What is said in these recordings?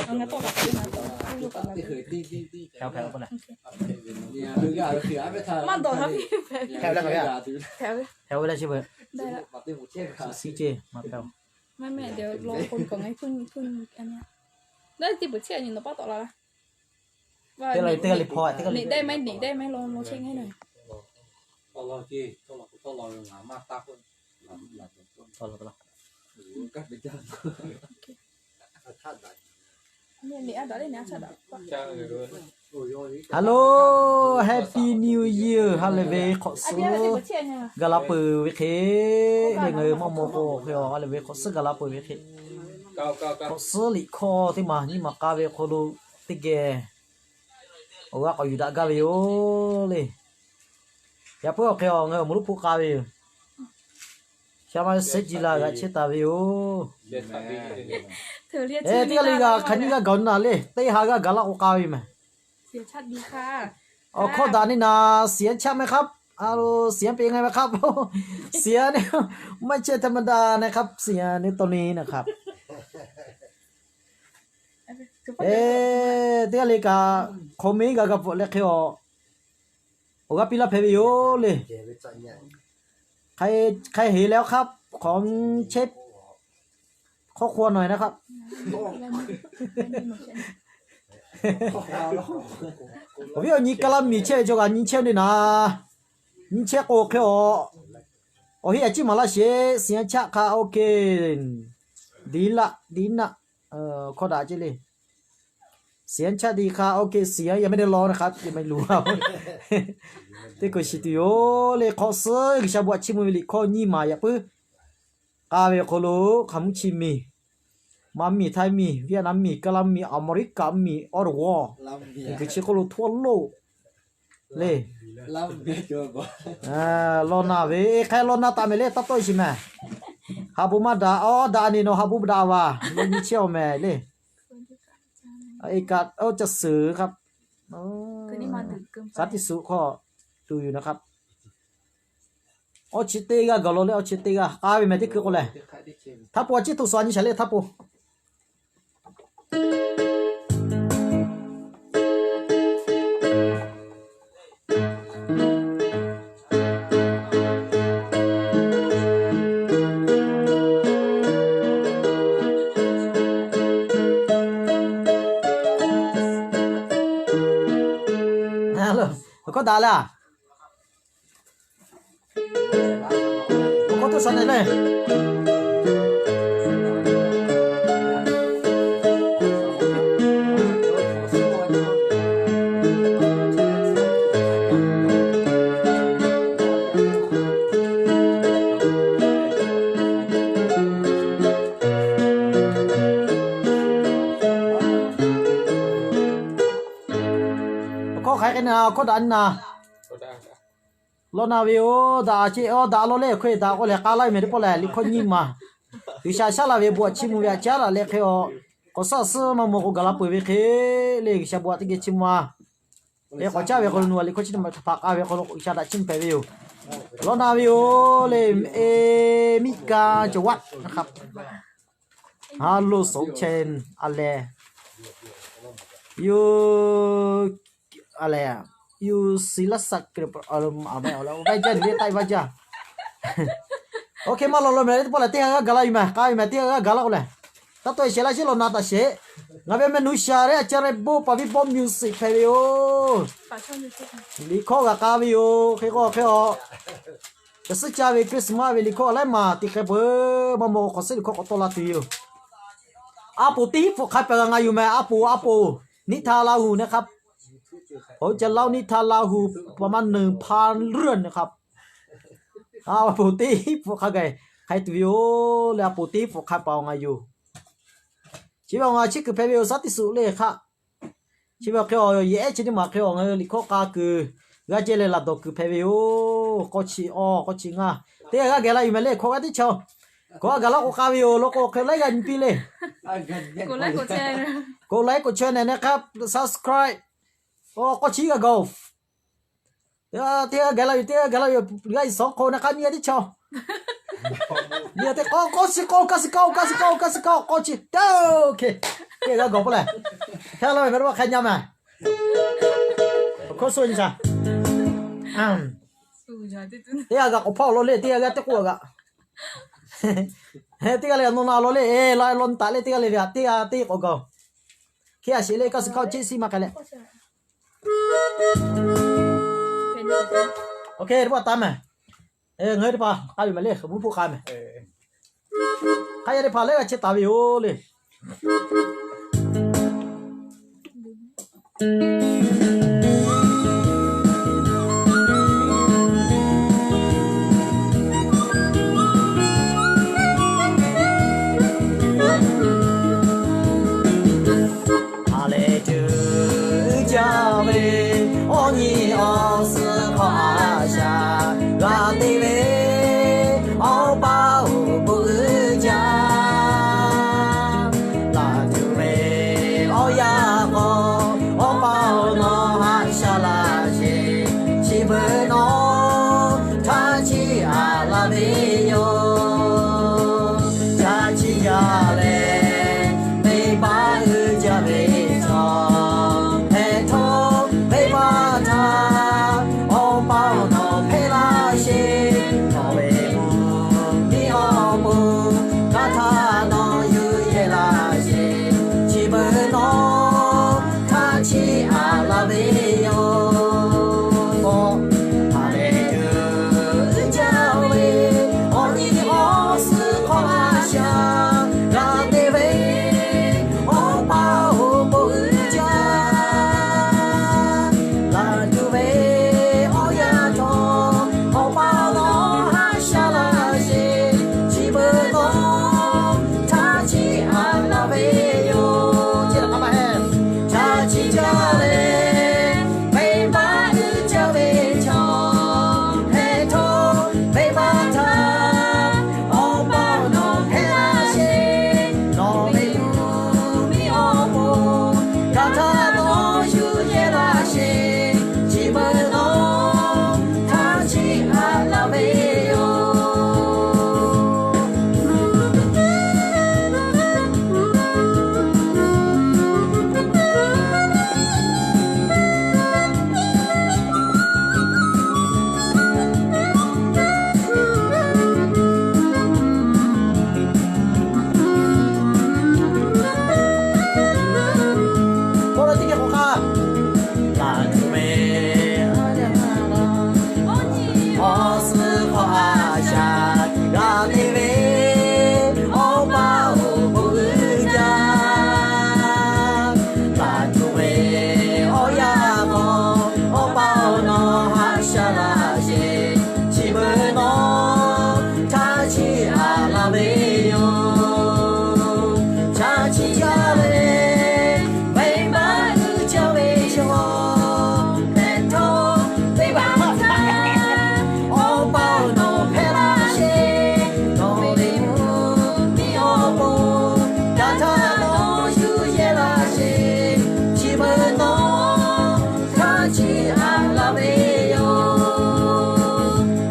Ngaˬ tawˆ la k'o ngaˬ tawˆ la. Hk'e k'o leh. Maˇ dawˬ la piˇ hpehꞈ ve. Hk'e k'o leh chi beuꞈ. Suhˍ siˉ ceˇ maˇ hpehꞈ. Maˇ mehˆ de law k'o k'awꞈ ngaˬ hpuˇ nyi hpuˇ nyi a nyi. Teˇ peuˬ chehˇ a nyi nawˬ paˉ tawˆ la la. Teˇ g'aˇ le hpaw teˇ g'aˇ le. Neꞈ dehˇ maˇ neꞈ dehˇ maˇ law law chehˇ ngaˬ na. Hello, Happy New Year. Ha lehˬ ve hk'awꞈ suhˉ gaˬ la peuˬ ve hk'e le, ngaˬ hui mawˇ maw k'o hk'e a ha lehˬ ve hk'awꞈ suhˉ gaˬ la peuˬ ve hk'e, hk'awꞈ suhˉ liꞈ hkawˇ teˇ maˬ nyiˇ maˬ k'aˇ ve awˬ hk'aw lo teˇ geh awˬ g'aˇ k'awꞈ yuˬ daꞈ gaˇ ve yoˬ le. Yaꞈ puiˉ awˬ hk'e a ngaˬ hui awˬ moˍ lonˉ hpu k'aˇ ve yoˬ. Sha ma sehˉ ji la g'aꞈ chehˇ taˍ ve yoˬ. Teˇ g'aˇ le g'aˇ hk'aˬ nyiˇ g'aˇ gaˬ naˍ le, teˇ ha g'aˇ gaˬ laˇ k'o k'aˇ ve mehˬ. Awˬ hkawˇ daꞈ ni naˍ, เสียชัด meh hk'aˇ, เสีย peꞈ ngaˬ meh hk'aˇ, เสีย ไม่ใช่ธรรมดานะครับ เสีย นี่ ตัวนี้นะครับ. Teˇ g'aˇ le kaꞈ hk'aw meˉ g'a g'a bvuhꞈ leh hk'e a, awˬ g'aˇ piˇ laˇ hpehꞈ ve yoˬ le. Hk'aˬ hk'e heˍ leh awˬ hk'aˇ, hk'awꞈ chehˇ hk'awꞈ hk'awꞈ nawˬ e na hk'aˇ. Awˬ viˉ awˬ nyi kaˇ laˇ miˬ chehˇ ve cawˬ kaꞈ nyi chehˇ ve naˍ, nyi chehˇ k'o hk'e a, awˬ heˆ a ciˉ maˍ laˇ sheˍ, เสียชัด hk'a OK. Diˍ laˆ diˍ naˆ hkawˇ daꞈ ceˇ le. เสียชัด diˍ hk'a OK, เสีย ยังไม่ได้ร้องนะครับ ยังไม่รู้ครับ. Teˇ hkui shiˍ tuˬ yoˬ le. Hk'awꞈ suhˉ G'uiˬsha bon htaꞈ chiˇ mvuh ve liꞈ hkawˇ nyiˇ maˬ yaꞈ puiˉ k'aˇ ve awˬ hk'aw lo, hk'aˬ mvuhˇ chi miˬ, Manˇ miˬ, Htaiˇ miˬ, Vietnam miˬ, Kaˇ laˇ miˬ, Aˍmeˍriˆkaꞈ miˬ, awˬ g'awˇ miˬ, kuiˬ chi hk'oˆ lo htaˇ loˆ le. Law na ve hk'e law na taˍ mehˍ le, taˇ tawˆ e shiˍ mehˍ. Haꞈ bon maˇ daꞈ, awˬ daꞈ ni nawˬ haꞈ bon daꞈ vaˬ lo nyi chehˇ awˬ mehˍ le. Kaꞈ oˇ ca suhˍ hk'a, shaˉ tiˇ suhˍ hk'aw tuˬ yoˬ naˍ hk'a. Awˬ chi teˇ g'aˇ gaˬ law le, awˬ chi teˇ g'aˇ k'aˇ ve mehˍ teˇ hkui k'o lehˬ. Htaˇ po a ciˉ htoꞈ suhˍ a nyi shaˍ le htaˇ po. Awˬ hkawˇ daꞈ laˇ. Awˬ hkawˇ toˇ sha ne le. Awˬ hkawˇ hk'aˬ hk'e na, awˬ hkawˇ daꞈ naˍ. Law na ve yoˬ. Daꞈ ceˇ, awˬ daꞈ law le. Hk'e daꞈ k'o lehˬ k'aˇ laˇ ve mehˍ teˇ pawˆ lehˬ, liꞈ hkawˇ nyiˇ maˬ G'uiˬsha shaˉ la ve bon htaꞈ chiˇ mvuh ve htaꞈ caˉ daꞈ leh hk'e a, k'awꞈ shaˉ suhˉ maˇ mawˬ k'o gaˬ la peuˬ ve hk'e le, G'uiˬsha bon htaꞈ teˇ geh chiˇ mvuh a. Hk'e k'awꞈ caˇ ve hk'aw lo nawˬ a liꞈ hkawˇ chi teˇ maˬ htaꞈ hpaꞈ k'aˇ ve hk'aw lo G'uiˬsha htaꞈ chiˇ mvuh hpehꞈ ve yoˬ. Law na ve yoˬ le. E, miˇ kaˇ cawˬ vaˆ naˍ hk'a. Hello, สอง chain a lehˬ. Yoˬ. A lehˬ, yuˬ si laˇ saꞈ keu a, a meh awˬ leh vaˇ jaˇ, nyi ve taˆ vaˇ jaˇ. Oˇ hk'e maˇ law law mehˍ le, teˇ pawˆ lehˬ teˇ g'aˇ g'aˇ gaˬ la yuˬ mehˍ, k'aˇ ve mehˍ teˇ g'aˇ g'aˇ gaˬ laˇ k'o lehˬ, taˇ tawˆ e shehˍ laˇ sheˉ law na taˍ sheˍ. Ngaˬ ve meh nuˇ sha le, a ca leh bon paˍ viˉ bawˆ music hpehꞈ ve yoˬ. Liꞈ hkawˇ g'a k'aˇ ve yoˬ. Hk'e k'o hk'e a, ca suhˉ caˇ ve Christmas ve liꞈ hkawˇ a laiˉ maˬ tiꞈ hk'e peuˬ, maˇ mawˬ k'o hk'awꞈ suhˉ liꞈ hkawˇ k'awꞈ tawˆ la tuˬ yoˬ. A poˍ teˇ hpfuhˆ hk'a pehꞈ g'a ngaˬ yuˬ mehˍ, a poˍ a poˍ, นิทานลาหู นะครับ. Awˬ ca laˇ นิทานลาหู ประมาณ หนึ่งพัน เรื่อง นะครับ. A poˍ teˇ hpfuhˆ hk'a gaˬ hk'a tuˬ yoˬ le, a poˍ teˇ hpfuhˆ hk'a pehꞈ ngaˬ yuˬ. Chi ve ngaˬ chi kuiˬ hpehꞈ ve yoˬ, shaˉ tiˇ suhˍ le hk'a. Chi ve awˬ hk'e a, yehˬ ehˉ chi teˇ maˬ hk'e a, ngaˬ hui liꞈ hkawˇ k'a kuiˬ, g'aˇ jehˇ leh laˬ dawˬ kuiˬ hpehꞈ ve yoˬ. K'awˇ chi awˬ, k'awˇ chi ngaˇ, teˇ g'aˇ g'aˇ geh la yuˬ mehˍ le, hkawˇ g'aˇ teˇ chaw. K'awꞈ g'a gaˬ laˇ k'o k'a ve yoˬ. Law k'o hk'e laiˉ g'aˇ nyi piˇ le. K'oꞈ laiˉ k'oꞈ chaweh nehˬ nehˬ hk'a, subscribe. Awˬ k'awˇ chi g'aˇ gaˬ-oˬ. Teˇ g'aˇ geh la yoˬ, teˇ g'aˇ geh la yoˬ, g'aˇ iˍ sawˉ hk'aw na hk'a nyi a teˇ chaw. Nyi a teˇ k'awˇ, k'awˇ chi k'awˇ, kaˇ suh kaˇ-oˬ, kaˇ suh kaˇ-oˬ, kaˇ suh kaˇ-oˬ, k'awˇ chi. Oˇ hk'e. Teˇ g'aˇ gawˬ peuˬ leh, hk'e la ve meh, teˇ g'aˇ hk'a nyi meh. Hkawˇ suh nyi shaˍ. Teˇ g'aˇ g'a k'awꞈ hpawˇ awˬ lawn le, teˇ g'aˇ g'a teˇ k'oˆ g'a. Teˇ g'aˇ le g'a nawˬ na awˬ lawn le, la lawn taˍ le, teˇ g'aˇ le le, teˇ g'aˇ teˇ k'awꞈ gaˬ. Hk'e a sheˍ le, kaˇ suh hkawˇ ceˇ siˉ maˇ k'ai leh. Oˇ hk'e teˇ hpaˍ taˍ meh. Ngaˬ hui teˇ hpaˍ k'a ve meh le, hk'e bvuhˇ hpoˆ k'a meh. Hk'aˬ yaˇ teˇ hpaˍ lehˬ g'a chehˇ taˍ ve yoˬ le. Aˬ lehˬ tuˬ uiˍ jaˇ ve awˬ nyi awˬ suhˍ hk'aw a shaꞈ g'a te ve, Awˬ pa oˬ bon uiˍ jaˇ. Laˬ tuˬ ve awˬ yanˇ k'o, Awˬ pa oˬ nawˬ haꞈ shaˉ laˇ sheˍ, chi beuꞈ nawˬ htaꞈ chiˇ aꞈ laˇ ve yoˬ. Caˇ chiˇ jaˇ leh, venˇbaˆ uiˍ jaˇ ve chaw, heh htawˇ venˇbaˆ htaꞈ Awˬ pa oˬ nawˬ hpehˇ laˇ sheˍ. Nawˬ ve mvuhˇ miˬ awˬ pon, hk'aˬ htaꞈ nawˬ yuˬ yehˬ laˇ sheˍ, chi beuꞈ nawˬ htaꞈ chiˇ aꞈ laˇ ve yoˬ. Aˬ lehˬ tuˬ uiˍ jaˇ ve awˬ nyi awˬ suhˍ hk'aw a shaꞈ g'a te ve, Awˬ pa oˬ bon uiˍ jaˇ. Laˬ tuˬ ve awˬ yanˇ htawˇ, Awˬ pa nawˬ haꞈ shaˉ laˇ sheˍ, chi beuꞈ nawˬ htaꞈ chiˇ aꞈ laˇ ve yoˬ. Caˇ chiˇ jaˇ leh, venˇbaˆ uiˍ jaˇ ve chaw, heh htawˇ venˇbaˆ htaꞈ Awˬ pa nawˬ hpehˇ laˇ sheˍ. Nawˬ ve mvuhˇ miˬ awˬ pon, hk'aˬ htaꞈ nawˬ yuˬ yehˬ laˇ sheˍ, chi beuꞈ nawˬ htaꞈ chiˇ aꞈ laˇ ve yoˬ. K'oˆ leh teˇ geh k'awꞈ k'ai. Laˬ tuˬ ve awˬ suhˍ hk'aw a shaꞈ g'a te ve, Awˬ pa oˬ bon uiˍ jaˇ. Laˬ tuˬ ve awˬ yanˇ k'o, Awˬ pa oˬ nawˬ haꞈ shaˉ laˇ sheˍ, chi beuꞈ nawˬ htaꞈ chiˇ aꞈ laˇ ve yoˬ. Caˇ chiˇ jaˇ leh, venˇbaˆ uiˍ jaˇ ve chaw, heh htawˇ venˇbaˆ htaꞈ Awˬ pa oˬ nawˬ hpehˇ laˇ sheˍ. Nawˬ ve mvuhˇ miˬ awˬ pon, hk'aˬ htaꞈ nawˬ yuˬ yehˬ laˇ sheˍ, chi beuꞈ nawˬ htaꞈ chiˇ aꞈ laˇ ve yoˬ.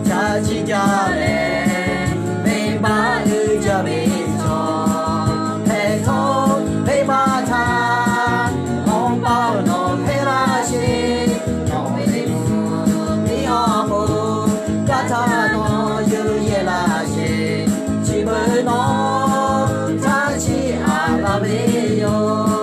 Caˇ chiˇ jaˇ leh, venˇbaˆ uiˍ jaˇ ve chaw, heh htawˇ venˇbaˆ htaꞈ Awˬ pa oˬ nawˬ hpehˇ laˇ sheˍ. Nawˬ ve mvuhˇ miˬ awˬ pon, hk'aˬ htaꞈ nawˬ yuˬ yehˬ laˇ sheˍ, chi beuꞈ nawˬ htaꞈ chiˇ aꞈ laˇ ve yoˬ.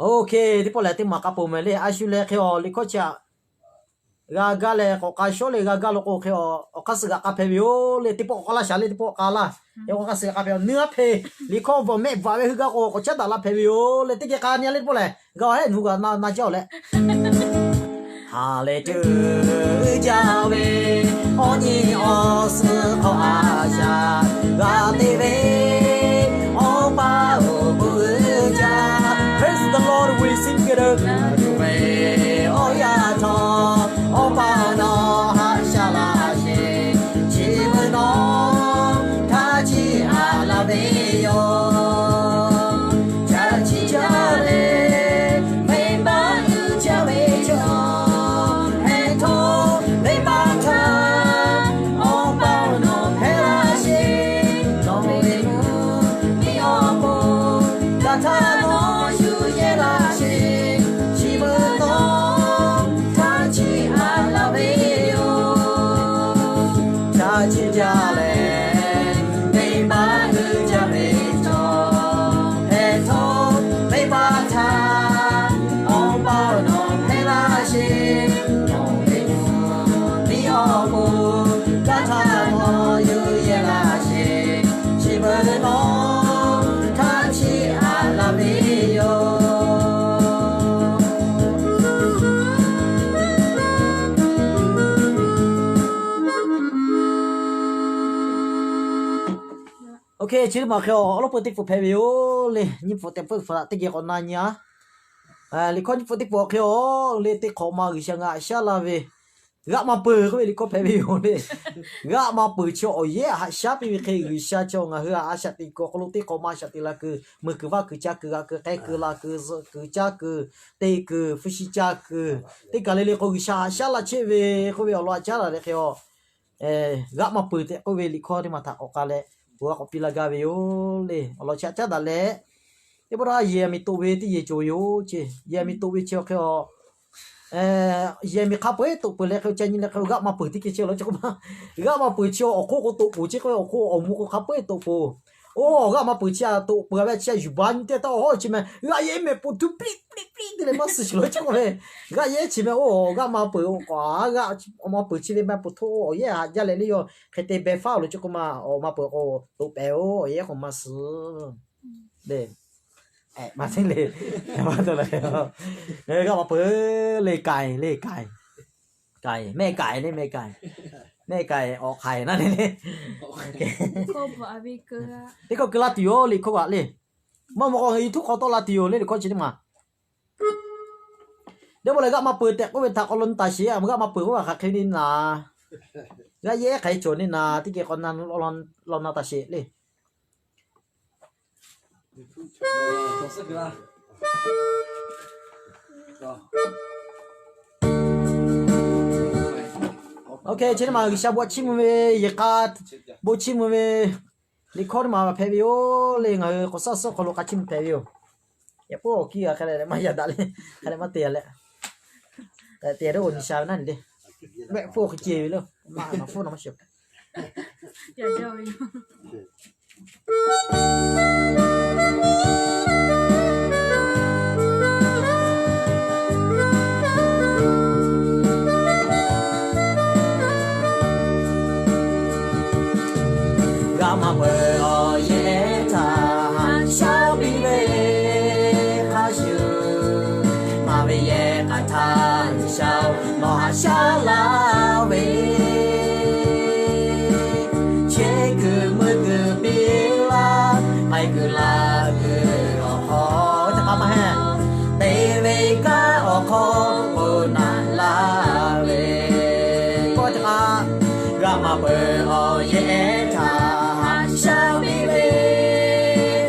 Oˇ hk'e teˇ pawˆ lehˬ, teˇ maˬ k'a peuˬ meh le. A shu leh hk'e awˬ liꞈ hkawˇ chi aꞈ g'a gaˇ leh k'awꞈ k'a shawˉ le g'a gaˇ lo k'o hk'e, awˬ hk'aˇ suh g'aꞈ k'a hpehꞈ ve yoˬ le. Teˇ pawˆ k'awꞈ k'aw laˇ shaˍ le, teˇ pawˆ k'aw laˇ. Yaꞈ k'o hk'aˇ suh g'aꞈ k'a hpehꞈ, nuˇ aˉ hpeꞈ liꞈ hkawˇ bvuhꞈ mehˆ bvuhꞈ ve hui gaˇ k'o k'awꞈ caˉ daꞈ la hpehꞈ ve yoˬ le. Teˇ geh k'a nyi le teˇ pawˆ lehˬ, g'a awˬ heˆ nu g'a na na jaˇ-oˬ leh. Haˍ lehˬ tuˬ uiˍ jaˇ ve awˬ nyi awˬ suhˍ hk'aw a shaꞈ g'a te ve, Awˬ pa oˬ bon uiˍ jaˇ. Praise the Lord, we sing together. Laˬ tuˬ ve awˬ yanˇ htawˇ, Awˬ pa nawˬ haꞈ shaˉ laˇ sheˍ, chi beuꞈ nawˬ htaꞈ chiˇ aꞈ laˇ ve yoˬ. htaˇ nawˬ yuˬ yehˇ laˇ sheˍ. Chi beuꞈ nawˬ htaˇ chiˇ aꞈ laˇ ve yoˬ. Caˇ chiˇ jaˇ leh, venˇbaˆ uiˍ jaˇ ve cawˬ. Hpehꞈ htawˇ venˇbaˆ htaꞈ awˬ paˇ nawˬ hpehˇ laˇ sheˍ. Nawˬ ve nyi awˬ pon, caˇ htaˇ nawˬ yuˬ yehˇ laˇ sheˍ. Chi beuꞈ nawˬ htaˇ chiˇ aꞈ laˇ ve yoˬ. Oˇ hk'e chi teˇ maˬ hk'e awˬ lawˉ peuˬ teˇ pfuhˍ hpehꞈ ve yoˬ le. Nyiˇ pfuhˍ tehꞈ pfuhˍ htaꞈ teˇ geh k'awꞈ na nyi a. Liꞈ hkawˇ nyiˇ pfuhˍ teˇ pfuhˍ awˬ hk'e a le, teˇ hk'awꞈ ma G'uiˬsha ngaˬ hui haꞈ shaˉ laˇ ve, g'aˆ maˇ peuˬ k'oˆ ve liꞈ hkawˇ hpehꞈ ve yoˬ le. G'aˆ maˇ peuˬ chi awˬ yehˉ haꞈ shaˉ piˇ ve hk'e, G'uiˬsha chi ngaˬ hui haꞈ a shaꞈ teꞈ kuiˬ awˬ hk'aw lo teˇ hk'awꞈ ma shaꞈ teꞈ la kuiˬ, meuˬ kuiˬ vaˇ kuiˬ caˇ kuiˬ, g'aꞈ kuiˬ k'ai kuiˬ la kuiˬ, zuhꞈ kuiˬ caˇ kuiˬ, te kuiˬ hpu shi caˇ kuiˬ, teˇ kaˬ le le k'o G'uiˬsha haꞈ shaˉ laˇ chehˇ ve k'oˆ ve awˬ lawn haꞈ caˉ laˇ leh hk'e a, g'aˆ maˇ peuˬ tehꞈ k'oˆ ve liꞈ hkawˇ teˇ maˬ htaꞈ k'awꞈ k'ai leh, bon g'a k'awꞈ piˇ laˇ gaˇ ve yoˬ le. Awˬ lawn chi haꞈ caˉ daꞈ leh, teˇ pawˆ daˇ yehˬ miˬ toꞈ ve teˇ yehˬ cawˬ ve yoˬ ce. Yehˬ miˬ toꞈ ve chi awˬ hk'e a, yehˬ miˬ hk'a peu-eˬ toꞈ peuˬ leh hk'e ca nyi leh hk'e g'aˆ maˇ peuˬ teˇ hk'e chi law chi k'oˆ ma. G'aˆ maˇ peuˬ chi awˬ hk'oˆ k'o toꞈ peuˬ chi k'oˆ ve awˬ hk'oˆ awˬ moˍ k'o hk'a peu-eˬ toꞈ peuˬ. Oˇ g'aˆ maˇ peuˬ chi a toꞈ peuˬ a ve chi a yuˬ baˬ nyi teˇ taˇ awˬ hawˉ chi meh g'aˆ yehˉ mehˍ poˬ tuˬ pliˆ pliˆ pliˆ te leh maˇ suh shiˍ law chi k'oˆ ve. G'aˆ yehˉ chi meh oˇ g'aˆ maˇ peuˬ k'o a g'aˆ maˇ peuˬ chi ve meh poˬ htoˆ awˬ yehˉ haꞈ jaˇ leh le yoˬ. Hk'e te beh faˉ law chi k'oˆ ma. Awˬ maˇ peuˬ k'o toꞈ pehˍ oˬ, awˬ yehˉ k'o maˇ suh le. Maˇ te le. G'aˆ maˇ peuˬ le, k'ai le k'ai, k'ai mehˆ k'ai le mehˆ k'ai, mehˆ k'ai awˬ hk'aiˬ naˉ le le. Teˇ hkawˇ keu laˇ tuˬ yoˬ liꞈ hkawˇ kaꞈ le. Maˇ maw k'o YouTube hk'aw tawˆ la tuˬ yoˬ le liꞈ hkawˇ chi teˇ maˬ. Teˇ pawˆ lehˬ g'aˆ maˇ peuˬ tehꞈ k'oˆ ve htaꞈ k'awꞈ law nyi taˍ sheˍ. G'aˆ maˇ peuˬ k'oˆ ve hk'aˬ hk'e le naˍ, g'aˆ yehˉ hk'aˬ hk'e cawˬ le naˍ, teˇ geh k'awꞈ law nyi taˍ sheˍ le. Oˇ hk'e chi teˇ maˬ G'uiˬsha bon chiˇ mvuh ve, yehˬ k'a bon chiˇ mvuh ve liꞈ hkawˇ teˇ maˬ hpehꞈ ve yoˬ le. Ngaˬ hui k'awꞈ saˉ suhˉ hk'aw lo k'a chiˇ mvuh hpehꞈ ve yoˬ. Yaꞈ puiˉ awˬ kiˇ g'a hk'a leh maˇ yaꞈ daꞈ le, hk'a leh maˇ te leh, te leh oˇ nyi sha ve naˉ le. Mehˆ hpfuhˇ hk'e ce ve le, maˇ maˇ hpfuhˇ naw maˇ sheˍ. G'aˆ maˇ peuˬ awˬ yehˉ htaꞈ haꞈ shaˉ piˇ ve hk'a shuˍ, maˍ ve yehˬ k'a htaꞈ G'uiˬsha nawˬ haꞈ shaˉ laˇ ve, cheˇ kuiˬ meuˇ kuiˬ piˇ laˇ, k'ai kuiˬ laˬ kuiˬ awˬ hk'aw, teˇ hk'a maˇ heˆ, te ve kanˉ awˬ hk'aw k'oˆ naꞈ laˇ ve, k'oˆ teˇ hk'a, g'aˆ maˇ peuˬ awˬ yehˉ htaꞈ haꞈ shaˉ piˇ ve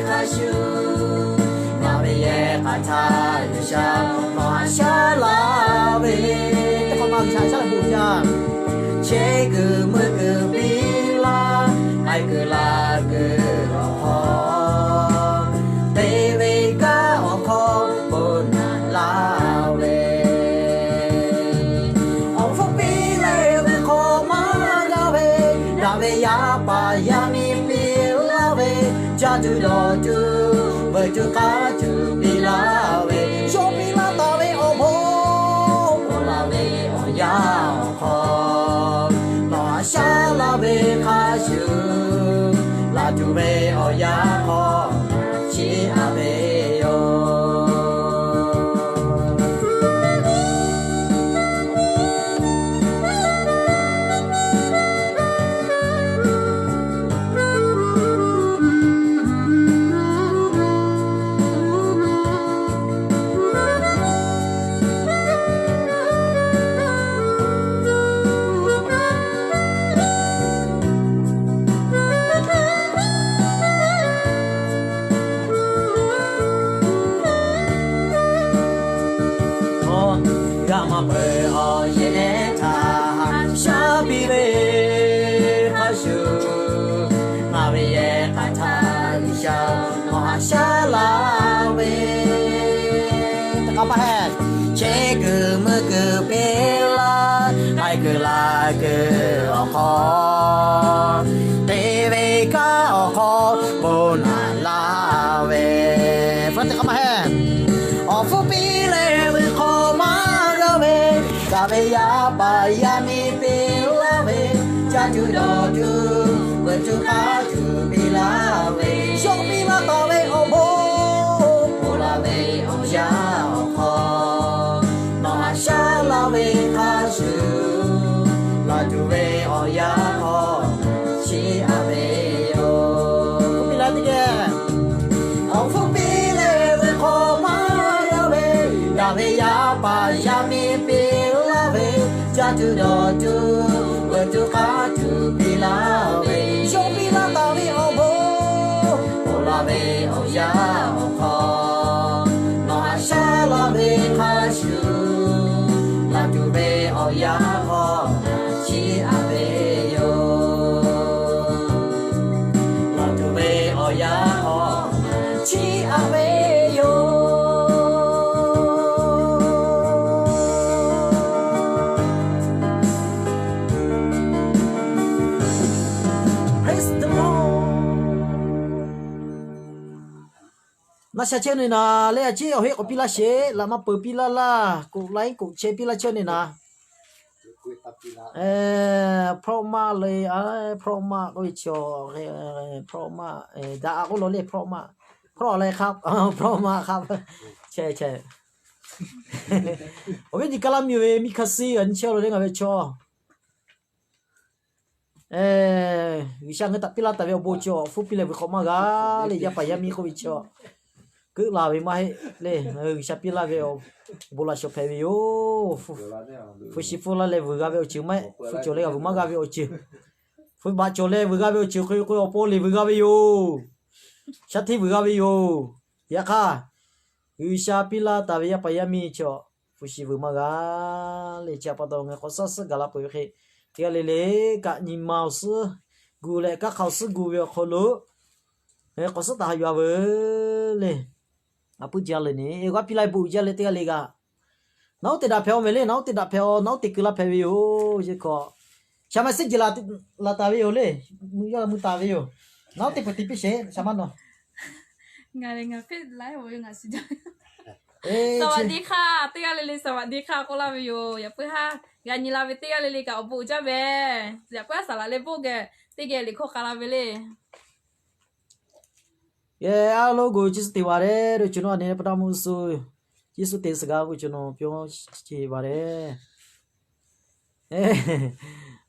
hk'a shuˍ, maˍ ve yehˬ k'a htaꞈ G'uiˬsha nawˬ haꞈ shaˉ laˇ ve, teˇ hk'a maˇ G'uiˬsha shaˉ laˇ ve jaˇ. Cheˇ kuiˬ meuˇ kuiˬ piˇ laˇ, k'ai kuiˬ laˬ kuiˬ awˬ hk'aw, te ve kanˉ awˬ hk'aw k'oˆ naꞈ laˇ ve, awˬ hpfuhˇ piˇ leh ve hk'aw maˇ g'a ve, daꞈ ve yaˇ paˍ yaˇ miˇ piˇ laˇ ve, caˇ tuˬ dawˬ tuˬ, veuꞈ tuˬ k'aˉ tuˬ piˇ laˇ ve, shawˉ piˇ laˇ taˍ ve awˬ bon, bon laˬ ve awˬ yanˇ awˬ hk'aw, nawˬ haꞈ shaˉ laˇ ve hk'a shuˍ, laˬ tuˬ ve awˬ yanˇ hk'aw, chiˇ aꞈ ve yoˬ. G'aˆ maˇ peuˬ awˬ yehˉ htaꞈ haꞈ shaˉ piˇ ve hk'a shuˍ, maˍ ve yehˬ k'a htaꞈ G'uiˬsha nawˬ haꞈ shaˉ laˇ Maˇ heˆ. Chehˇ kuiˬ meuˇ kuiˬ piˇ laˇ, k'ai kuiˬ la kuiˬ awˬ hk'aw, te ve kanˉ awˬ hk'aw bon naꞈ laˇ ve, maˇ heˆ. Awˬ hpfuhˇ piˇ leh vuiˬ hk'aw maˇ g'a ve, daꞈ ve yaˇ paˍ yaˇ miˇ piˇ laˇ ve, caˇ tuˬ dawˬ tuˬ, veuꞈ tuˬ k'aˇ tuˬ piˇ laˇ ve, yawˇ piˇ laˇ taˍ ve awˬ bon, ponˬ laˬ ve awˬ yanˇ awˬ hk'aw, nawˬ haꞈ shaˉ laˇ ve hk'a shuˍ, laˬ tuˬ ve awˬ yanˇ hk'aw, chiˇ aꞈ ve yoˬ. Awˬ hpfuhˇ piˇ leh vuiˬ hk'aw maˇ g'a ve, daꞈ ve yaˇ paˍ yaˇ miˇ piˇ laˇ ve, caˇ tuˬ dawˬ tuˬ, veuꞈ tuˬ k'aˇ tuˬ piˇ laˇ ve, yawˇ piˇ laˇ taˍ ve awˬ bon, ponˬ laˬ ve awˬ yanˇ awˬ hk'aw, nawˬ haꞈ shaˉ laˇ ve hk'a shuˍ, laˬ tuˬ ve awˬ yanˇ hk'aw, chiˇ aꞈ ve yoˬ. Laˬ tuˬ ve awˬ yanˇ hk'aw, chiˇ aꞈ ve yoˬ. Praise the Lord. Naˆ sha chehˇ ve naˍ leh a ciˉ awˬ heˆ k'awꞈ piˇ laˇ sheˍ. Laꞈ maˇ peuˬ piˇ laˇ laˇ, koꞈ laiˉ koꞈ chehˇ piˇ laˇ chehˇ ve naˍ. Hprawˇ maˆ le, a, hprawˇ maˆ k'oˆ ve chaw, hprawˇ maˆ, daꞈ k'oˆ lo le, hprawˇ maˆ, hprawˇ leh hk'a, hprawˇ maˆ hk'a, chehˇ chehˇ. Awˬ viˉ nyi kaˇ laˇ miˬ ve miˇ hk'a suh g'a nyi chehˇ lo le ngaˬ ve chaw. G'uiˬsha ngaˬ hui htaꞈ piˇ laˇ taˍ ve awˬ bon chi awˬ hpfuhˇ piˇ leh vuiˬ hk'awꞈ maˇ g'a le, yaˇ paˍ yaˇ miˇ k'oˆ ve chi keuˆ la ve maˇ heˆ le. G'uiˬsha piˇ laˇ ve awˬ bon laꞈ shawˍ hpehꞈ ve yoˬ. Hpu shi hpfuhˇ laˇ leh vuiˬ g'a ve awˬ ceuˬ maˇ heˆ. Hpu cawˬ leh g'a vuiˬ maˇ g'a ve awˬ ceuˬ, hpu baꞈ cawˬ leh vuiˬ g'a ve awˬ ceuˬ hk'e k'o awˬ pon liꞈ vuiˬ g'a ve yoˬ. Shaˉ hteˇ vuiˬ g'a ve yoˬ. Yaꞈ hk'aˇ, G'uiˬsha piˇ laˇ taˍ ve yaˇ paˍ yaˇ miˇ chi awˬ hpu shi vuiˬ maˇ g'a le. Chi htaꞈ pa taw ngaˬ k'awꞈ shaˉ suhˉ gaˬ la peuˬ ve hk'e, teˇ g'aˇ le le kaꞈ nyi ma awˬ suhˉ gu leh kanˉ hk'a awˬ suhˉ gu ve awˬ hk'aw lo k'awꞈ suhˉ taˍ haꞈ yuˬ-a veuˬ le. A puiˉ jaˇ le ne, g'a piˇ laˇ ve bon uiˍ jaˇ leh teˇ g'aˇ le g'a. Naˉ oˉ te daꞈ hpehꞈ-aw mehˍ le, naˉ oˉ te daꞈ hpehꞈ-aw, naˉ oˉ te keu laˇ hpehꞈ ve yoˬ. Chi hk'aw shaˍ ma suhˉ jeˬ laˬ taˍ ve yoˬ le. Mvuhˇ yaˇ mvuhˇ taˍ ve yoˬ. Naˉ oˉ te peuˬ te piˇ sheˍ, shaˍ ma nawˬ. Ngaˬ lehˬ ngaˬ hpehˇ la-e ve ngaˬ shiˍ jaˇ. สวัสดีค่ะ teˇ g'aˇ le le, สวัสดีค่ะ k'oˆ laˇ ve yoˬ. Yaꞈ puiˉ haˉ g'a nyi la ve teˇ g'aˇ le le kaꞈ awˬ bon uiˍ jaˇ mehˍ. Yaꞈ puiˉ haˉ saˍ laꞈ leh boˆ geh teˇ geh liꞈ hkawˇ k'a la ve le. Yehˬ, a lo go Yeˍsuˆ te baˬ leh, ro ceuˬ naw a ne pa taˇ mvuhˇ suh, Yeˍsuˆ te suhˍ g'a g'uˇ ceuˬ naw pyawˇ ce baˬ leh,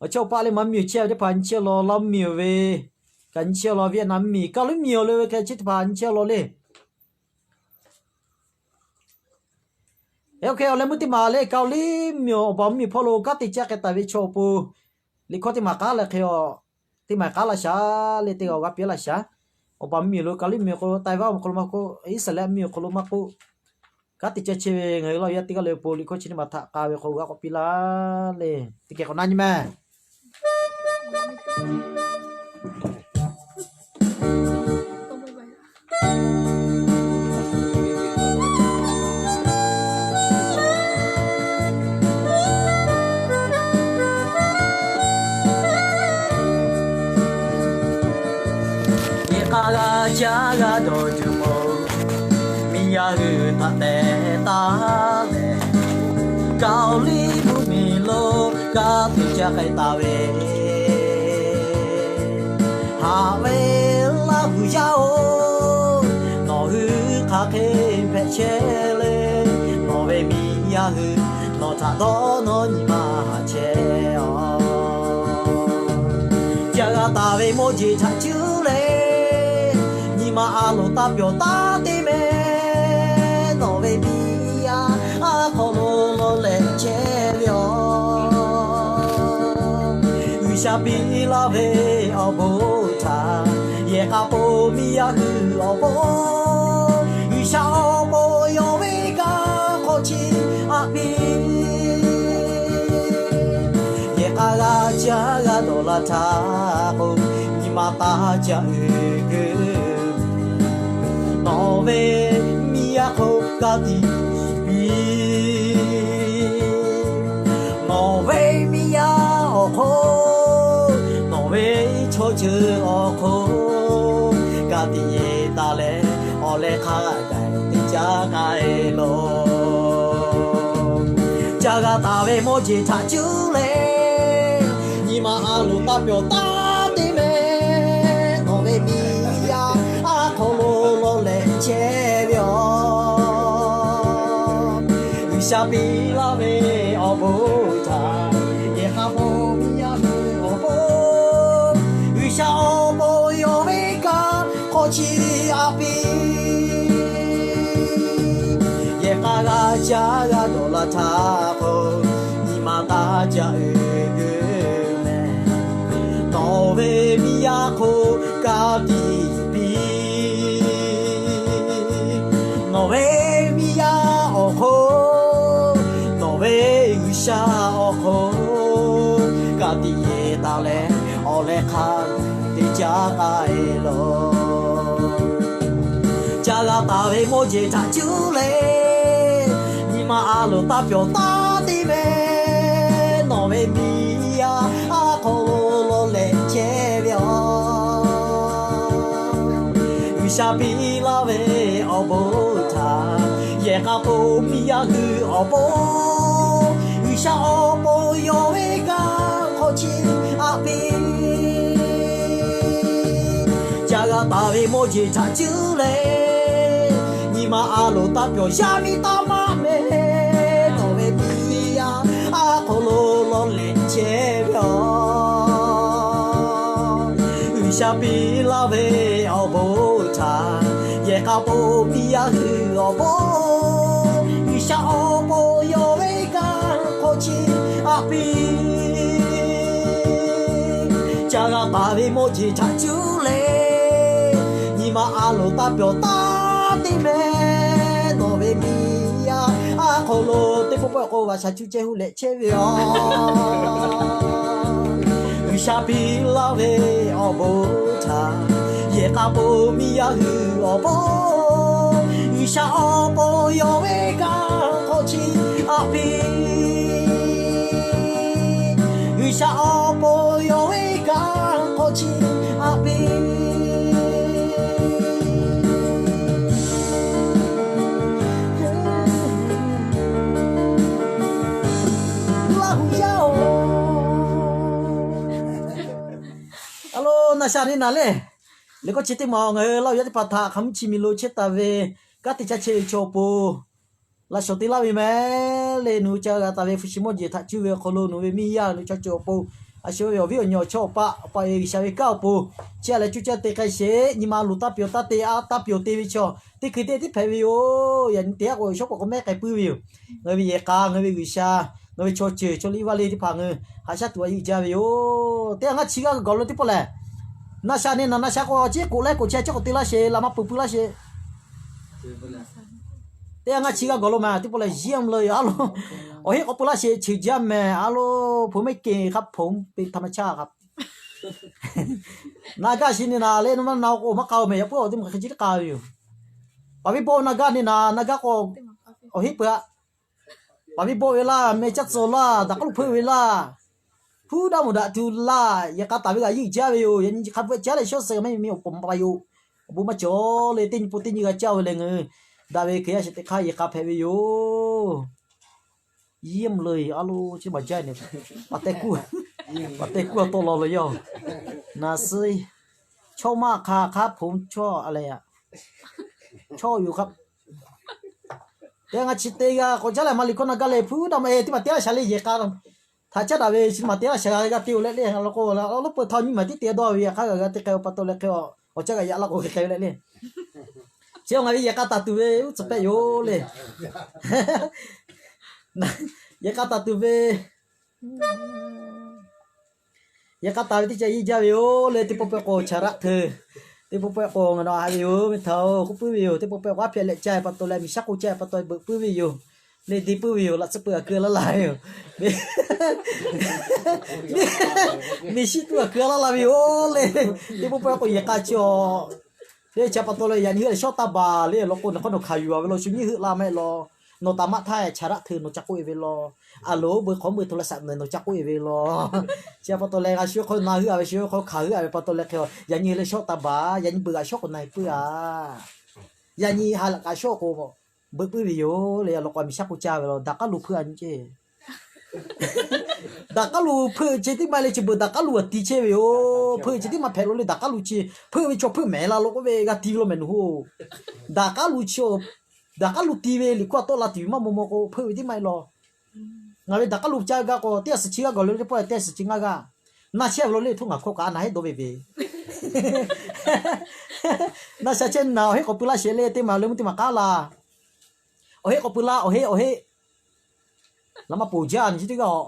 awˬ chawˇ paˆ leh maˇ miˬ-oˬ chehˇ ve teˇ hpaˍ nyi chehˇ law, Laˇ miˬ-oˬ ve kaꞈ nyi chehˇ law, Vietnam miˬ, Kaoˍliˇ miˬ-oˬ le ve hk'e chi teˇ hpaˍ nyi chehˇ law le. Oˇ hk'e awˬ leh meuˇ teˇ maˬ le, Kaoˍliˇ miˬ awˬ baˬ mvuhˇ miˬ hpawˇ lo kanˉ te caˇ k'ai taˍ ve chaw awˬ pon, liꞈ hkawˇ teˇ maˬ k'aˉ leh hk'e a, teˇ maˬ k'aˉ laˇ shaˍ le, teˇ g'aˇ g'a piˇ laˇ shaˍ. Awˬ baˬ mvuhˇ miˬ lo Kaoˍliˇ miˬ awˬ hk'aw lo, Taiwan awˬ hk'aw lo maˇ k'oˆ, Iˉsaˍreˍlaˆ miˬ awˬ hk'aw lo maˇ k'oˆ, kanˉ te caˇ chehˇ ve ngaˬ hui Laˇ huˍ yaˇ teˇ g'aˇ le awˬ pon liꞈ hkawˇ chi teˇ maˬ htaꞈ k'a ve hk'aw g'a k'awꞈ piˇ laˇ le. Teˇ geh k'awꞈ na nyi mehˍ. Yehˬ k'a g'a caˇ g'a dawˬ tuˬ k'o, miˇ yaˇ hui htaꞈ tehˬ taˍ leh, Kaoˍliˇ mvuhˇ miˬ lo kanˉ te caˇ k'ai taˍ ve, haꞈ ve Laˇ huˍ yaˇ-oˬ, nawˬ hui hk'aˬ hk'e hpehꞈ chehˇ le. Nawˬ ve miˇ yaˇ hui nawˬ htaꞈ dawˇ nawˇ nyi ma haꞈ chehˇ-aˬ. Caˇ g'a taˍ ve mawˇ jeˬ htaꞈ cuˇ leh, nyi ma a loˍ taˇ pyawˬ taˇ te mehˍ. Nawˬ ve miˇ yaˇ a hk'aw lo lawˬ leh chehˇ ve yoˬ. G'uiˬsha piˇ laˇ ve awˬ bon htaꞈ, yehˬ k'a po miˇ yaˇ hui awˬ pon, G'uiˬsha awˬ pon yawˇ ve kanˉ hk'aw chi aꞈ piˇ. Yehˬ k'a g'a caˇ g'a dawˬ la htaˇ k'o, nyi ma taˇ caˇ uiˍ keu. Nawˬ ve miˇ yaˇ hk'oˆ ka tiꞈ piˇ Nawˬ ve miˇ yaˇ awˬ hk'oˆ, nawˬ ve chaw ceuˬ awˬ hk'oˆ, ka tiꞈ yeˬ taˍ leh, awˬ leh hk'a gaˬ teˇ caˉ k'ai laˬ. Ca g'a taˍ ve mawˇ jeˬ htaꞈ cuˇ leh, nyi ma a loˍ taˇ pyawˬ taˇ te meh, nawˬ ve miˇ yaˇ a hk'aw lo lawˬ leh chehˇ ve yoˬ. G'uiˬsha piˇ laˇ ve awˬ bon htaꞈ yehˬ k'a bon miˇ yaˇ hui awˬ bon, G'uiˬsha awˬ bon yawˬ ve kaꞈ hk'aw chi a piˇ. Yehˬ k'a g'a caˇ g'a dawˬ la htaˇ k'o, nyi ma taˇ caˇ uiˍ uiˍ meh, nawˬ ve miˇ yaˇ hk'oˆ ka tiꞈ piˇ. Nawˬ ve miˇ yaˇ awˬ hk'oˆ, nawˬ ve G'uiˬsha awˬ hk'oˆ, ka tiꞈ yeˬ taˍ leh, awˬ leh hk'a teˇ caˉ k'ai laˬ. Ca g'a taˍ ve mawˇ jeˬ htaꞈ cuˇ leh, nyi ma a loˍ taˇ pyawˬ taˇ te meh, nawˬ ve miˇ yaˇ a hk'aw lo lawˬ leh chehˇ ve yoˬ. G'uiˬsha piˇ laˇ ve awˬ bon htaꞈ yehˬ k'a bon miˇ yaˇ hui awˬ bon, G'uiˬsha awˬ bon yawˬ ve kaꞈ hk'aw chi a piˇ. Ca g'a taˍ ve mawˇ jeˬ htaꞈ cuˇ leh, nyi ma a loˍ taˇ pyawˬ yaˇ miˇ taˇ maˇ meh, nawˬ ve miˇ yaˇ a hk'aw lo lawˬ leh chehˇ ve yoˬ. G'uiˬsha piˇ laˇ ve awˬ bon htaꞈ yehˬ k'a bon miˇ yaˇ hui awˬ bon, G'uiˬsha awˬ bon yawˬ ve kaꞈ hk'aw chi a piˇ. Ca g'a taˍ ve mawˇ jeˬ htaꞈ cuˇ leh, nyi ma a loˍ taˇ pyawˬ taˇ te meh, nawˬ ve miˇ yaˇ a hk'aw lo teˇ pawˆ pawˆ k'o g'a shaˍ cuˇ ceh hu leh chehˇ ve yoˬ. G'uiˬsha piˇ laˇ ve awˬ bon htaꞈ yehˬ k'a bon miˇ yaˇ hui awˬ bon, G'uiˬsha awˬ bon yawˬ ve kaꞈ hk'aw chi a piˇ. G'uiˬsha awˬ bon yawˬ ve kaꞈ hk'aw chi a piˇ. Laˇ hu yaˇ-oˬ, a lo na sha ni naˍ le. Liꞈ k'oˆ chi teˇ maˬ ngaˬ hui Laˇ hu yaˇ teˇ hpaˍ htaꞈ hk'a mvuhˇ chi miˬ lo chehˇ taˍ ve kanˉ te caˇ chehˇ ve chaw awˬ pon laꞈ shawnˍ te laˇ ve meh le. Nawˬ hui ca g'a taˍ ve hpu shi mawˇ jeˬ htaꞈ cuˇ ve awˬ hk'aw lo nawˬ ve miˇ yaˇ nawˬ chaw ceuˬ awˬ pon, a shu ve awˬ viˉ awˬ nyi awˬ chawˇ awˬ paˆ awˬ pa e G'uiˬsha ve kanˉ awˬ pon, chi a leh cuˇ caˇ te k'ai sheˍ. Nyi ma loˍ taˇ pyawˬ taˇ te, a taˇ pyawˬ te ve chaw teˇ hkui teˇ tiˉ hpehꞈ ve yoˬ. Yaꞈ nyi teˇ g'aˇ k'o shawˉ pawˍ k'o mehˉ k'ai puiˉ ve yoˬ. Ngaˬ hui ve yehˬ k'a, ngaˬ hui ve G'uiˬsha, ngaˬ hui ve chaw ceuˬ chaw liˇ vaˇ liˇ teˇ hpaˍ ngaˬ hui haꞈ shaˉ tuˬ a yeˇ jaˇ ve yoˬ. Teˇ g'aˇ ngaˇ chi g'aˇ gawˬ lo teˇ pawˆ lehˬ, na sha ni naˍ na sha k'o chi k'oꞈ leh k'oꞈ chehˇ chi k'oꞈ te laˇ sheˍ, laꞈ ma peuˬ pui laˇ sheˍ. Teˇ g'aˇ ngaˇ chi g'aˇ gawˬ lo maˬ teˇ pawˆ lehˬ, yehˬ mvuh leh a lo awˬ heˆ k'awꞈ pui laˇ sheˍ, cheuˬ jaˇ mehˍ a lo, ผมไม่เก่งครับ ผมเป็นธรรมชาติครับ. Na gaˇ shi ni naˍ le, na maˇ na k'o maˇ k'a-o mehˍ, yaꞈ puiˉ awˬ teˇ maˬ hk'e chi teˇ k'a ve yoˬ. Paˍ viˉ bawˆ na gaˇ ni naˍ, na gaˇ k'o awˬ heˆ peuˬ-a. Paˍ viˉ bawˆ ve laˇ, meh caˇ tcuh laˇ, daꞈ k'aˉ lo hpeuˆ ve laˇ, hpuˉ daˇ moˍ daꞈ tuˬ laˇ, yehˬ k'a taˍ ve g'aꞈ yeˇ jaˇ ve yoˬ. Yaꞈ nyi hk'a peu-eˬ caˉ leh shawˉ suh meh mi awˬ pon maˇ pa yoˬ. Awˬ bon maˇ cawˬ le, teˇ nyi pon teˇ nyi g'a caˇ ve leh ngaˬ hui daꞈ ve Hkriꞈ yaˇ shehˍ teꞈ hk'aˇ yehˬ k'a hpehꞈ ve yoˬ. Yehˬ mvuh leh a lo chi maˬ jaˇ ne, paˍ tehꞈ kuˇ, paˍ tehꞈ kuˇ a tawˆ law lo yoˬ. Na suh, chawˇ maˇ hk'a hk'aˉ ผมชอบ a leh, chawˇ yoˬ hk'a. Teˇ g'aˇ ngaˇ chi teˇ g'aˇ k'awꞈ caˉ leh maˇ liꞈ hkawˇ na gaˇ leh hpuˉ daꞈ ma e teˇ maˬ teˇ g'aˇ shaˍ le yehˬ k'a htaꞈ caˉ daꞈ ve chi maˬ teˇ g'aˇ shaˍ g'a te-o leh le, a lo k'o, a lo peu htaw nyi maˬ tiˉ te dawˇ ve, a hk'aˇ g'a g'a te k'ai-o pa taw leh hk'e, awˬ caˇ g'a yaꞈ laˇ k'o hk'e k'ai ve leh le. Chi ngaˬ ve yehˬ k'a taˍ tuˬ ve uˉ tcuhˍ pehˆ yoˬ le. Yehˬ k'a taˍ tuˬ ve, yehˬ k'a taˍ ve teˇ ca yeˇ jaˇ ve yoˬ le. Teˇ pawˆ pawehˇ k'o chaˍ raˆ hteu, teˇ pawˆ pawehˇ k'o ngaˬ nawˬ a ve yoˬ, meh htaꞈ-oˬ k'oˆ puiˉ ve yoˬ. Teˇ pawˆ pawehˇ k'o a hpehꞈ leh ca pa taw leh miˬ shaˉ k'oˆ ca pa taw beuꞈ puiˉ ve yoˬ. Leh deˇ puiˉ ve yoˬ, laꞈ tcuhˉ peuˬ a keu laˇ laˇ ve yoˬ. Miˬ shiˉ tuˬ a keu laˇ laˇ ve yoˬ le. Teˇ pawˆ pawehˇ k'o yehˬ k'a chi-a, teˇ ca pa taw leh yaꞈ nyi hui leh shawˉ taˇ baˬ le, law k'o nawˬ hk'aw nawˬ hkanˍ yuˬ-a ve law shu nyiˉ heuˆ la meh law. Nawˬ taˍ maˆ htaˇ chaˍ raˆ hteu nawˬ ca k'oˆ e ve law. A loˍ, beuꞈ hk'awꞈ beuꞈ hto la shaꞈ nawˬ ca k'oˆ e ve law. Chi pa taw leh g'a shu hk'aw na heuˆ a ve, shu hk'aw hkanˍ heuˆ a ve pa taw leh hk'e, yaꞈ nyi leh shawˆ taˍ baˬ, yaꞈ nyi beuꞈ g'a shawˆ k'o na e puiˉ a. Yaꞈ nyi ha laꞈ kaꞈ shawˆ k'o beuꞈ puiˉ ve yoˬ le. A loˍ k'o a miˬ shaˉ k'oˆ caˇ ve law, daꞈ k'aˉ lo hpeuˆ a nyi ceˇ. Daꞈ k'aˉ lo hpeuˆ ceh tiˉ maˇ heˆ le, chi beuꞈ daꞈ k'aˉ lo a ti chehˇ ve yoˬ. Hpeuˆ ceh tiˉ maˇ hpehꞈ lo le, daꞈ k'aˉ lo chi hpeuˆ ve chaw hpeuˆ mehˍ la lo k'oˆ ve g'a ti ve law mehˍ nu hoˬ. Daꞈ k'aˉ lo chi, daꞈ k'aˉ lo ti ve liꞈ hkawˇ a tawˆ la tuˬ ve maˇ maw maw k'o, hpeuˆ ve tiˉ maˇ heˆ law. Ngaˬ ve daꞈ k'aˉ lo ca g'a k'o, teˇ a suhˍ chi g'aˇ gawˬ le le pawˆ leh teˇ a suhˍ chi ngaˇ g'aˇ. Na chehˇ ve law le, htoˇ ngaˬ hkawˇ kaꞈ a na heˆ dawˇ ve ve. Na sha chehˇ naˍ, awˬ heˆ k'awꞈ pui laˇ sheˍ le, teˇ maˬ le mvuhˇ teˇ maˬ k'aˉ la. Awˬ heˆ k'awꞈ pui laˇ, awˬ heˆ, awˬ heˆ. Laꞈ maˇ poˬ jaˇ nyi chi teˇ g'aˇ.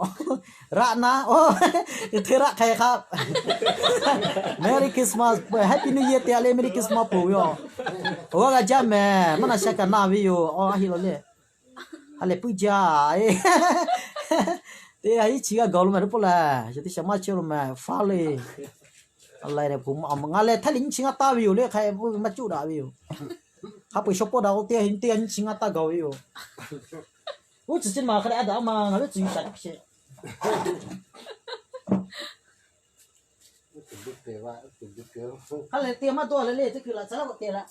Raˆ na, hteˇ raˆ hk'e hk'a. Merry Christmas, Happy New Year te a le, Merry Christmas poˬ ve yoˬ. Awˬ g'aˇ g'a jaˇ mehˍ, maˇ na sha kaꞈ na ve yoˬ. Aˬ, a heˆ law le. Ha lehˬ puiˉ jaˇ. Teˇ ha iˉ chi g'aˇ gawˬ lo mehˍ, teˇ pawˆ lehˬ, yaꞈ teˇ shaˍ maˇ chehˇ lo mehˍ, faˉ le. Ngaˬ lehˬ htaiˇ liꞈ nyiˇ chi ngaˇ taˇ ve yoˬ le, hk'a maˇ cuˆ daꞈ ve yoˬ. Hk'a peu-eˬ shaw pawˆ daꞈ k'o teˇ ha iˉ chi ngaˇ taˇ gawˬ ve yoˬ. Uˉ tcuhˍ chi maˬ hk'a dehꞈ a daꞈ maˬ ngaˬ ve tcuhˍ yuˬ shaˍ tiˉ sheˍ. Ha lehˬ te maˇ dawˇ leh le, teˇ hkui laꞈ ca laˇ k'awꞈ te laˇ.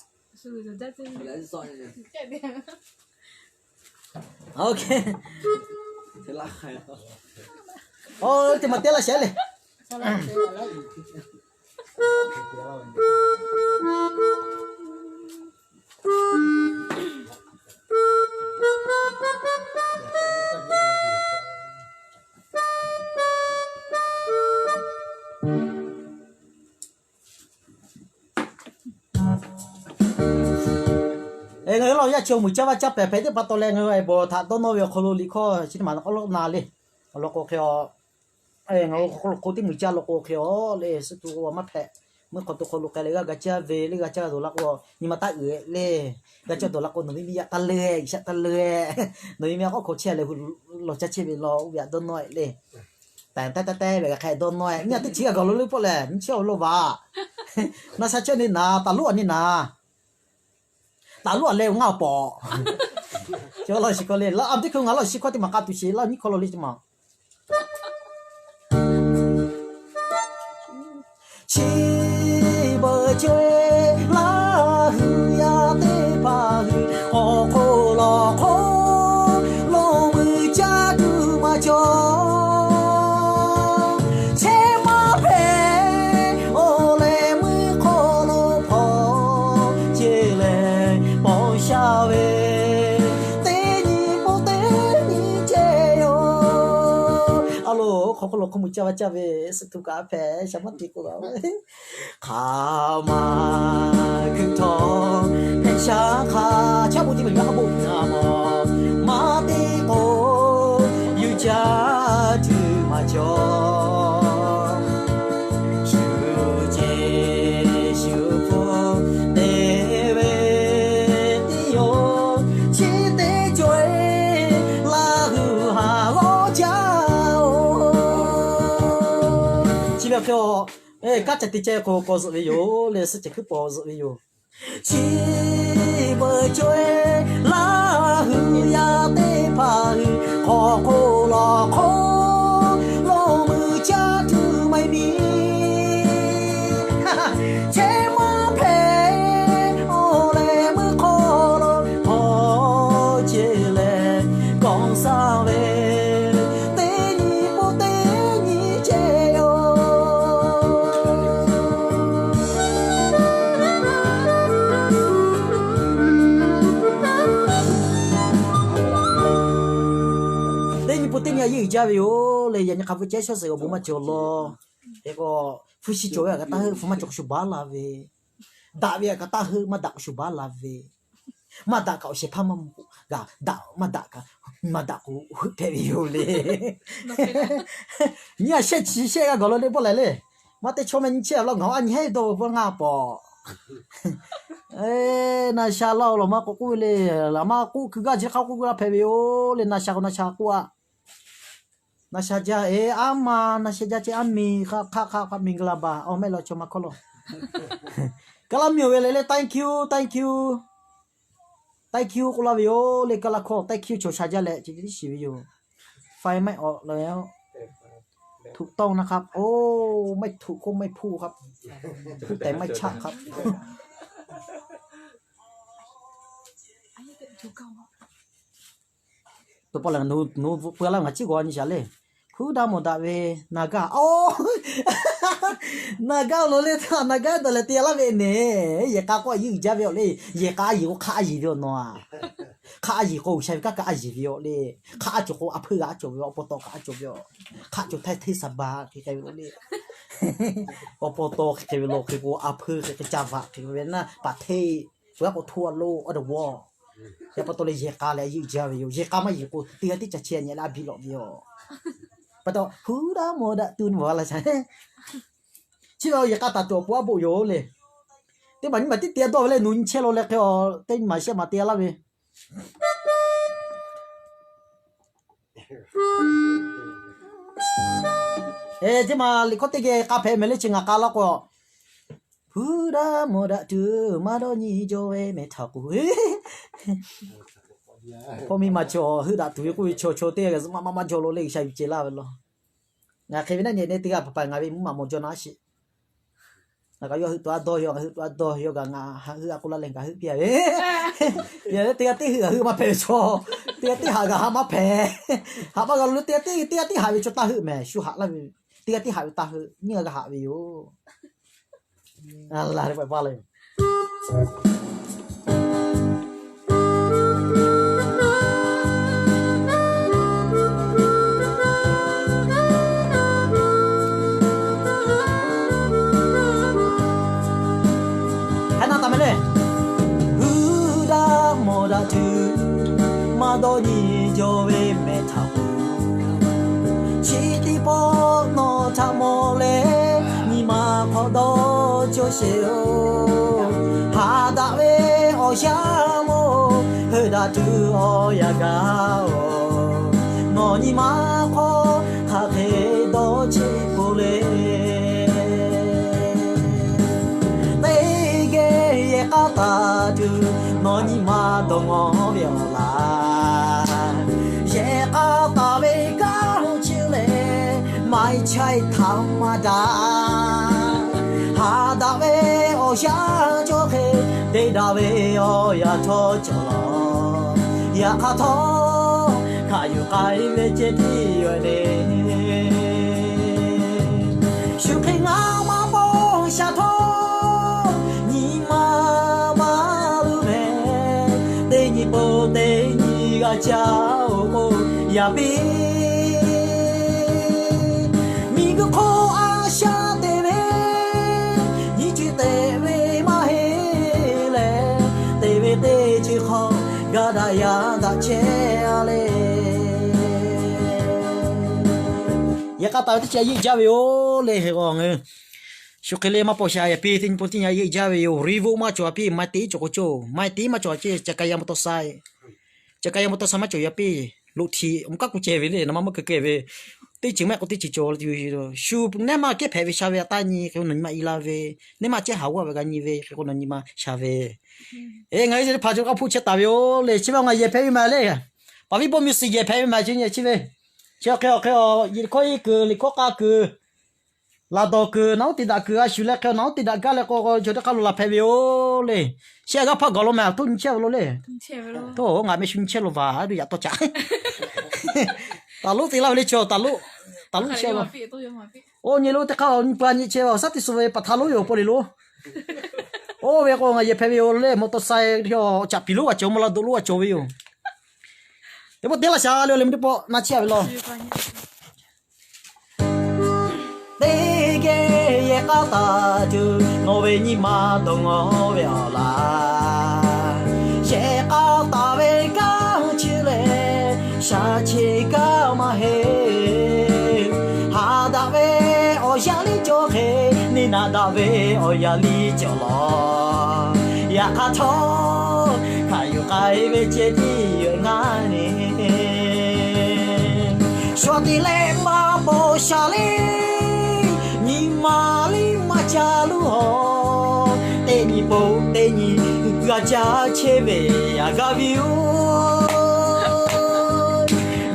Oˇ, teˇ maˬ te laˇ sheˍ le. Ngaˬ hui laˇ yaˇ chi awˬ muiˬ caˇ vaˇ caˇ pehˍ hpehꞈ teˇ pa taw leh, ngaˬ hui a bon htaꞈ dawˇ nawˇ ve awˬ hk'aw lo liꞈ hkawˇ chi teˇ maˬ k'awꞈ law na le. Awˬ lawn k'o hk'e a, ngaˬ hui hk'aw lo k'o teˇ muiˬ caˇ law k'o hk'e a le, suhˉ tuˬ k'o maˇ hpehꞈ. Meuˇ hk'aw to hk'aw lo k'ai leh g'aˇ g'a caˇ ve le, g'a caˇ g'a dawˬ la k'o nyi ma taˇ uiˍ le. G'a caˇ dawˬ la k'o nawˬ miˇ miˇ yaꞈ taˇ leuˉ, G'uiˬsha taˇ leuˉ. Nawˬ miˇ miˇ k'awꞈ hk'aw chehˇ leh hui law caˇ chehˇ ve law, oˇ ve htaꞈ dawˇ nawˇ le. Taiˍ taˇ taˇ taˇ ve g'a hk'a dawˇ nawˇ, nyi a teˇ chi g'a gawˬ lo le pawˆ lehˬ, nyi chi awˬ lo vaˬ. Na sha chehˇ ni naˍ, taˍ loˉ a ni naˍ. Taˍ loˉ a leh ngaˇ pawꞈ. Chi laˇ shiˍ hkawˇ le, laˇ a teˇ hkui ngaˬ laˇ shiˍ hkawˇ teˇ maˬ k'a tuˬ sheˍ, laˇ nyiˇ hkawˇ law le teˇ maˬ. Chi beuꞈ caweh Laˇ hui yaˇ teˇ hpaˍ hui, awˬ hk'oˆ lawˬ hk'oˆ lo mui caˇ tuˬ maˇ cawˬ. Chehˇ maˇ hpehꞈ, awˬ leh meuˇ hk'aw lo hpawˇ ceˇ leh paw sha ve, teˇ nyi pon teˇ nyi ceh yoˬ. A loˍ, hk'aw hk'oˆ lo hk'oˆ mui caˇ vaˇ caˇ ve, suhˉ tuˬ kaꞈ hpehꞈ, shaˍ maˇ te k'o la. Hk'aˬ ma hkui htawˇ hpehꞈ shaˉ hk'a, chaˇ bo teˇ maˬ yuˬ a k'a bo, maˇ te k'o yuˬ caˇ tuˬ maˇ cawˬ. Shu ceˇ shu hpu te ve teˇ yoˬ, chi teˇ caweh Laˇ hui haˍ g'awˇ caˇ oˬ. Chi ve hk'e a, kanˉ ca te ca k'o k'aw zuhꞈ ve yoˬ le, suhˉ cehˬ hkuiˉ paw zuhꞈ ve yoˬ. Chi beuꞈ caweh Laˇ hui yaˇ teˇ hpaˍ hui, hk'aw hk'oˆ lawˬ hk'oˆ lo mui caˇ tuˬ maˇ heˆ miˬ. Chehˇ maˇ hpehꞈ, awˬ leh meuˇ hk'aw lo hpawˇ ceˇ leh kawˆ saˍ ve, teˇ nyi pon teˇ nyi ceh yoˬ. Teˇ nyi pon teˇ nyi a yeˇ uiˍ jaˇ ve yoˬ le. Yaꞈ nyi hk'a hpu ceh shawˉ shehˍ awˬ bon maˇ cawˬ law. Hk'e k'o, hpu shi cawˬ ve htaꞈ kaꞈ taˇ heuˆ, hpu maˇ cawˬ k'o shu baˬ la ve. Daꞈ ve htaꞈ kaꞈ taˇ heuˆ, maˇ daꞈ k'o shu baˬ la ve. Maˇ daꞈ kaꞈ awˬ shehˍ hpaˇ maˇ mvuh k'o, daꞈ maˇ daꞈ kaꞈ, maˇ daꞈ k'o heuˆ hpehꞈ ve yoˬ le. Nyi a shehˆ chi shehˆ g'a gawˬ lo le pawˆ lehˬ le. Maˇ te chaw meh nyi chehˇ a law, ngaˬ hui a nyi heˉ dawˇ ve pawˆ ngaˇ pawꞈ. Na sha laˇ-oˬ, laˬ maˇ k'oˆ k'oˆ ve le. Laˬ maˇ k'oˆ, hkui gaˇ chi hk'a k'oˆ gaˇ hpehꞈ ve yoˬ le. Na sha k'o na sha k'oˆ a. Na sha jaˇ e, aˉ ma na sha jaˇ ceh aˉ miˬ hk'a hk'a hk'a hk'a miˬ g'a la baˬ. Awˬ mehˆ law chaw ma hkawˇ law. Kaˇ laˇ miˬ-oˬ ve le le, thank you, thank you. Taiˇ hkiˇ k'oˆ laˇ ve yoˬ le. Kaˇ laˇ hkawˇ taiˇ hkiˇ chaw sha jaˇ leh chi teˇ shiˍ ve yoˬ. ไฟไหม้ awˬ leh ถูกต้องนะครับ โอ้ ไม่ถูกก็ไม่พูดครับ พูดแต่ไม่ชัดครับ Tawˇ pa lehˬ nawˬ hui peuˬ laˇ ngaˬ ciˉ g'aw nyi shaˍ le. Heuˉ daꞈ mawˬ daꞈ ve naˍ gaˇ, naˍ gaˇ lo le htaˇ naˍ gaˇ dawˬ leh te laˇ ve nehˬ, yehˬ k'a k'oˆ a yeˇ uiˍ jaˇ ve awˬ le. Yehˬ k'a a yeˬ k'o hk'a a yeˬ ve awˬ nawˬ a. Hk'a a yeˬ k'o G'uiˬsha ve kanˉ kaꞈ a yeˬ ve awˬ le. Hk'a a cawˬ k'o a hpeuˇ g'a a cawˬ ve, awˬ paw taw kaꞈ a cawˬ ve a. Hk'a cawˬ htaˇ hteˇ saˍ baˬ hk'e k'ai ve lo le. Awˬ paw taw hk'e k'ai ve lo hk'e k'o a hpeuˇ hk'e k'ai ca vaꞈ hk'e ve na paˍ hteˇ. Peuˬ a k'o hto a lo a dawˬ g'awˇ. Yaꞈ pa taw leh yehˬ k'a leh a yeˇ uiˍ jaˇ ve yoˬ. Yehˬ k'a maˇ yeˬ k'o teˇ g'aˇ tiˉ ca chehˇ a nyi laˇ a biˇ lawꞈ ve yoˬ. Pa taw heuˉ daꞈ mawˬ daꞈ tuˬ nyi bawˬ la shaˍ. Chi ve yehˬ k'a taˍ tuˬ awˬ pon a boˆ yoˬ le. Teˇ maˬ nyi maˬ tiˉ te a dawˇ ve leh nawˬ nyi chehˇ lo leh hk'e a teˇ maˬ shehˆ maˬ te a laˇ ve. Teˇ maˬ liꞈ hkawˇ teˇ geh k'a hpehꞈ mehˍ le chi ngaˬ k'a laˇ k'o, heuˉ daꞈ mawˬ daꞈ tuˬ maˇ dawˇ nyi jaw ve mehˍ htaꞈ k'oˆ ve. Hpaw mi maˬ cawˬ heuˆ daꞈ tuˬ ve k'oˆ ve chaw chaw teˇ g'aˇ zuhꞈ maˇ maˇ maˇ jaw lo le G'uiˬsha yuˬ ceh laˇ ve law. Ngaˬ hk'e ve naˆ nyi ne teˇ g'aˇ paˍ paˍ ngaˬ ve mvuhˇ maꞈ mawˬ jaw naˆ shiˍ. Ngaˬ kaꞈ yawˇ heuˆ tuˬ a dawˇ, yawˇ ngaˬ heuˆ tuˬ a dawˇ, yawˇ kaꞈ ngaˬ heuˆ a k'oˆ laˇ leh ngaˬ heuˆ piˇ a ve. Teˇ g'aˇ teˇ heuˆ a heuˆ maˇ hpehꞈ ve chaw, teˇ g'aˇ teˇ haꞈ g'a haꞈ maˇ hpehꞈ. Haꞈ maˇ g'a lo le teˇ g'aˇ teˇ g'aˇ teˇ haꞈ haꞈ ve chaw taˇ heuˆ mehˍ shu haꞈ laˇ ve. Teˇ g'aˇ teˇ haꞈ ve taˇ heuˆ nyiˇ g'a g'a haꞈ ve yoˬ. Heuˆ daꞈ mawˬ daꞈ tuˬ maˇ dawˇ nyi jaw ve mehˍ htaꞈ k'oˆ, chi teˇ pawˆ nawˬ htaꞈ mawˬ leh nyi ma hk'aw dawˇ cawˇ sheˍ oˬ. Haꞈ daꞈ ve awˬ shaˉ mawˇ heuˆ daꞈ tuˬ awˬ yanˇ gaˬ oˬ, nawˬ nyi ma hk'aw hk'aˬ hk'e dawˇ cheˆ k'oˆ le. Teˇ geh yehˬ k'a taˍ tuˬ nawˬ nyi ma dawˇ ngawˬ ve awˬ laꞈ, yehˬ k'a taˍ ve kanˉ chi lehˬ, ไม่ใช่ธรรมดา. Haꞈ daꞈ ve awˬ shaˉ cawˇ hk'e te daꞈ ve awˬ yanˇ htawˇ cawˬ law. Yaꞈ hk'aˇ htawˇ, hk'aˬ yuˬ k'ai ve ceh tiˉ yoˬ le. Shu hk'e ngaˇ maˇ paw sha htawˇ, nyi ma maˇ luˬ mehˍ. Teˇ nyi pon teˇ nyi g'a caˇ oˬ k'o, yaꞈ piˇ miˬguiˬ hk'oˆ a shaˉ te ve, nyi chi te ve maˇ heˆ leh, te ve teˇ chi hk'aw gaˇ daꞈ yaˇ daꞈ chehˇ a le. Yehˬ k'a taˍ ve teˇ chi a yeˆ jaˇ ve yoˬ le. Hk'e k'o ngaˬ hui shu hk'e le maˇ paw sha yaꞈ piˇ teˇ nyi pon teˇ nyi a yeˆ jaˇ ve yoˬ. Riˍvoˆ maˇ cawˬ a piˇ, ไมค์เตะ cawˬ k'o coˇ, ไมค์เตะ maˇ cawˬ a ciˉ จักรยาน มอเตอร์ไซค์ จักรยาน มอเตอร์ไซค์ maˇ cawˬ yaꞈ piˇ. Loꞈ htiꞈ mvuhˇ kaˉ k'oˆ ceh ve le, naˍ ma maˇ keu keu ve. Teˇ ceuˬ maˇ k'o teˇ ceuˬ cawˬ. Shu neˇ maˇ kehˉ hpehꞈ ve sha ve a taˇ nyi hk'e k'o nawˬ nyi ma i la ve, neˇ maˇ cehˇ haˍ g'aˇ ve g'a nyi ve hk'e k'o nawˬ nyi ma sha ve. Eˬ, ngaˬ hui chi teˇ hpaˍ chi k'a hpu chehˇ taˍ ve yoˬ le. Chi ve ngaˬ yehˬ hpehꞈ ve maˬ le. Paˍ viˉ Pawˇ music yehˬ hpehꞈ ve maˬ chi nyi chi ve. Chi hk'e awˬ hk'e a, yiꞈ hkawˇ iˉ kuiˬ, liꞈ hkawˇ k'a kuiˬ, laˍ dawˬ kuiˬ, naˍ uˉ te daꞈ kuiˬ, a shu leh hk'e naˍ uˉ te daꞈ gaˇ leh k'o, chaw teˇ hk'aˇ lo laˬ hpehꞈ ve yoˬ le. Shehˆ g'aˇ hpaˇ gawˬ lo mehˍ, a htoˆ nyi chehˇ ve lo le. Htawˇ ngaˬ meh shu nyi chehˇ lo vaˬ, a duˬ yaꞈ tawˇ caꞈ. Taˍ loˆ te laˇ ve le chaw, taˍ loˆ, taˍ loˆ chehˇ lo. Oˇ nyi lo teˇ hk'aˇ nyi pa nyi chehˇ ve awˬ shaˉ teˇ suh ve paˍ htaˇ loˉ yoˬ paw le lo. Oˇ ve k'o ngaˬ yehˬ hpehꞈ ve yoˬ le, มอเตอร์ไซค์ caꞈ piˍ loˉ g'a cawˬ, maˇ la doꞈ loˉ g'a cawˬ ve yoˬ. Teˇ pawˆ teˇ laˇ shaˍ le le, teˇ pawˆ na chehˇ a ve law. Teˇ geh yehˬ k'a taˍ tuˬ nawˬ ve nyi ma dawˇ ngawˬ ve awˬ laꞈ, yehˬ k'a taˍ ve kanˉ chi lehˬ, shaˍ cheˆ kaꞈ maˇ heˆ. Haꞈ daꞈ ve awˬ yanˇ liˇ cawˬ hk'e, neˇ naꞈ daꞈ ve awˬ yanˇ liˇ cawˬ law. Yaꞈ hk'aˇ htawˇ, hk'aˬ yuˬ k'ai ve ceh tiˉ yoˬ ngaˇ ne. Shu te leh maˇ paw sha le, nyi ma liˇ maˇ ca luˬ a. Teˇ nyi pon teˇ nyi g'a caˇ chehˇ ve aꞈ gaˇ ve yoˬ.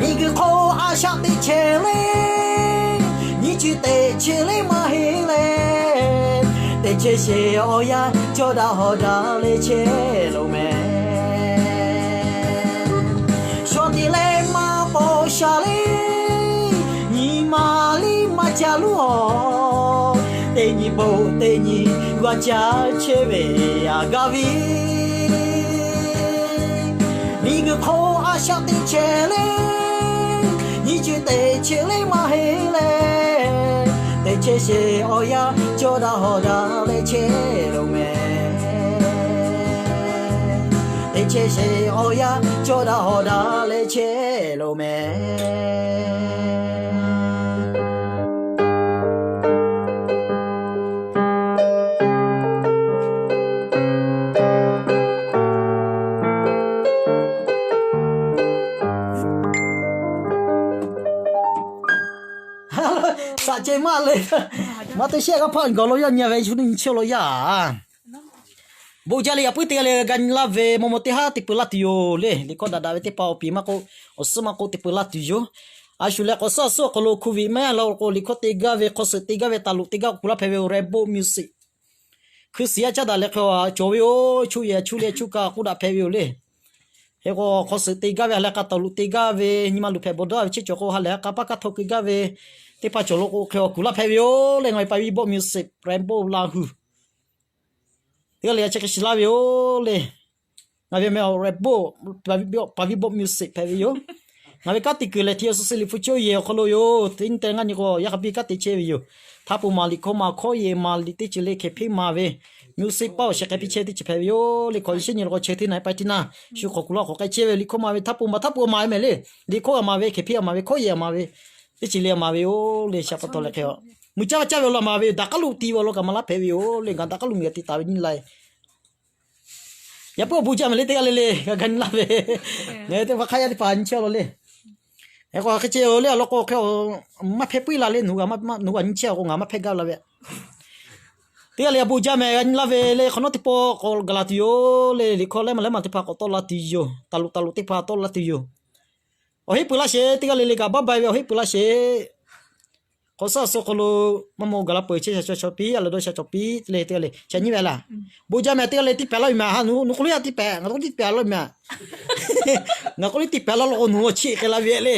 Miˬguiˬ hk'oˆ a shaꞈ teꞈ chehˇ le, nyiˇ chi teꞈ chehˇ le maˇ heˆ leh, teꞈ chehˇ sheˍ awˬ yanˇ cawˇ daꞈ hawˍ daꞈ leh chehˇ loˍ mehˍ. Shaw tiꞈ leh maˇ paw sha le, nyi ma liˇ maˇ ca luˉ awˬ, teˇ nyi bon teˇ nyi g'a caˇ chehˇ ve aꞈ gaˇ ve. Miˬguiˬ hk'oˆ a shaꞈ teꞈ chehˇ le, nyiˇ chi teꞈ chehˇ le maˇ heˆ leh, teꞈ chehˇ sheˍ awˬ yanˇ cawˇ daꞈ hawˍ daꞈ leh chehˇ loˍ mehˍ. Teꞈ chehˇ sheˍ awˬ yanˇ cawˇ daꞈ hawˍ daꞈ leh chehˇ loˍ mehˍ. Saꞈ ceh maˇ le. Maˇ te shehˆ g'aˇ hpaˆ gawˬ lo yaˇ nyi ve shu nyi chehˇ lo yaˇ. Bon jaˇ le, yaꞈ puiˉ teˇ g'aˇ le g'a nyi laˇ ve maw maw teˇ haˉ te peuˬ laˇ tuˬ yoˬ le. Liꞈ hkawˇ daꞈ daꞈ ve teˇ hpaˍ awˬ piˍ maˇ k'oˆ, awˬ suhˉ maˇ k'oˆ te peuˬ laˇ tuˬ yoˬ. A shu leh k'awꞈ suhˉ a suhˉ awˬ hk'aw lo hk'oˆ ve maˇ laˇ k'o, liꞈ hkawˇ te gaˇ ve, hk'aw suhˍ te gaˇ ve, taˍ loꞈ te gaˇ k'oˆ laˇ hpehꞈ ve yoˬ. Rainbow Music hkui suhˍ yaˇ caˉ daꞈ leh hk'e cawˬ ve yoˬ. Chuˇ yehˬ chuˇ leh chuˇ kaꞈ k'oˆ daꞈ hpehꞈ ve yoˬ le. Hk'e k'o, hk'aw suhˍ te gaˇ ve ha lehˬ k'a taˍ loꞈ te gaˇ ve, nyi ma luˬ hpehꞈ bawˬ dawˇ ve chehˇ cawˬ k'o, ha lehˬ ha k'a paˇ kaˇ htaw keu gaˇ ve teˇ hpaˍ cawˬ lo k'o, hk'e awˬ kuˬ laˇ hpehꞈ ve yoˬ le. Ngaˬ ve Paˍ viˉ bawˆ Music Rainbow Lahu teˇ g'aˇ le a chehˇ hk'e shiˍ laˇ ve yoˬ le. Ngaˬ ve meh awˬ Rainbow, Paˍ viˉ bawˆ Music hpehꞈ ve yoˬ. Ngaˬ ve kanˉ te kuiˬ lehˬ, ti awˬ suhˍ suhˍ liꞈ hpu cawˇ yehˬ awˬ hk'aw lo yoˬ. Teˇ nyi te ngaˇ nyi k'o, yaˇ hk'a biˇ kanˉ te chehˇ ve yoˬ. Htaˇ pon maˍ liꞈ hkawˇ maˍ hkawˇ yehˬ maˍ liꞈ teˇ ceuˬ le hk'e hpeˇ maˍ ve, music paˇ awˬ shehˍ hk'e piˇ chehˇ teˇ ceuˬ hpehꞈ ve yoˬ le. Hk'awꞈ shehˆ nyi la k'o, chehˇ teˇ naˍ paˇ teˇ naˍ shu hk'awꞈ kuˬ laˇ k'awꞈ k'ai chehˇ ve. Liꞈ hkawˇ maˍ ve htaˇ pon maˍ htaˇ pon maˍ ve mehˍ le. Liꞈ hkawˇ g'a maˍ ve, hk'e hpeˇ g'a maˍ ve, hkawˇ yehˬ g'a maˍ ve, teˇ ceuˬ le g'a maˍ ve yoˬ le. Shaˍ pa taw leh hk'e a, mui caˇ maˇ caˇ ve awˬ lawn maˍ ve yoˬ. Daꞈ k'aˉ lo ti ve awˬ lawn kaꞈ maˇ laˇ hpehꞈ ve yoˬ le. Ngaˬ daꞈ k'aˉ lo miˬ g'a te taˍ ve nyi la e. Yaꞈ puiˉ awˬ bon jaˇ mehˍ le, teˇ g'aˇ le le g'a ga nyi laˇ ve. Ngaˬ hui teˇ hpaˍ hk'aˇ yaˇ teˇ hpaˍ nyi chehˇ law le. Hk'e k'o hk'e ceh le, awˬ lawn k'o hk'e maˇ hpehˇ puiˉ la le. Nawˬ hui g'a nyi chehˇ k'o ngaˬ maˇ hpehˇ gaˇ la ve. Teˇ g'aˇ le awˬ bon jaˇ mehˍ, g'a nyi laˇ ve le. Hk'awꞈ nawˉ teˇ pawˆ k'awꞈ gaˬ la tuˬ yoˬ le. Liꞈ hkawˇ leh maˬ leh maˬ teˇ hpaˍ k'awꞈ tawˆ la tuˬ yoˬ. Taˍ loꞈ taˍ loꞈ teˇ hpaˍ tawˆ la tuˬ yoˬ. Awˬ heˆ peuˬ laˇ sheˍ. Teˇ g'aˇ le le kaꞈ baˇ bai ve awˬ heˆ peuˬ laˇ sheˍ. K'awꞈ suhˉ a suhˉ hk'aw lo maˇ maw gaˬ la peuˬ chehˇ sha caw caw piˇ, a leh dawˇ sha caw piˇ le. Teˇ g'aˇ le ca nyi ve laˇ. Bon jaˇ mehˍ, teˇ g'aˇ le tiˇ pehˍ laˇ ve mehˍ. Nawˬ k'oˆ liˇ tiˇ pehˍ, ngaˬ k'oˆ tiˇ pehˍ laˇ ve mehˍ. Ngaˬ k'oˆ liˇ tiˇ pehˍ laˇ law k'o nawˬ hui chiˆ k'ai la ve le.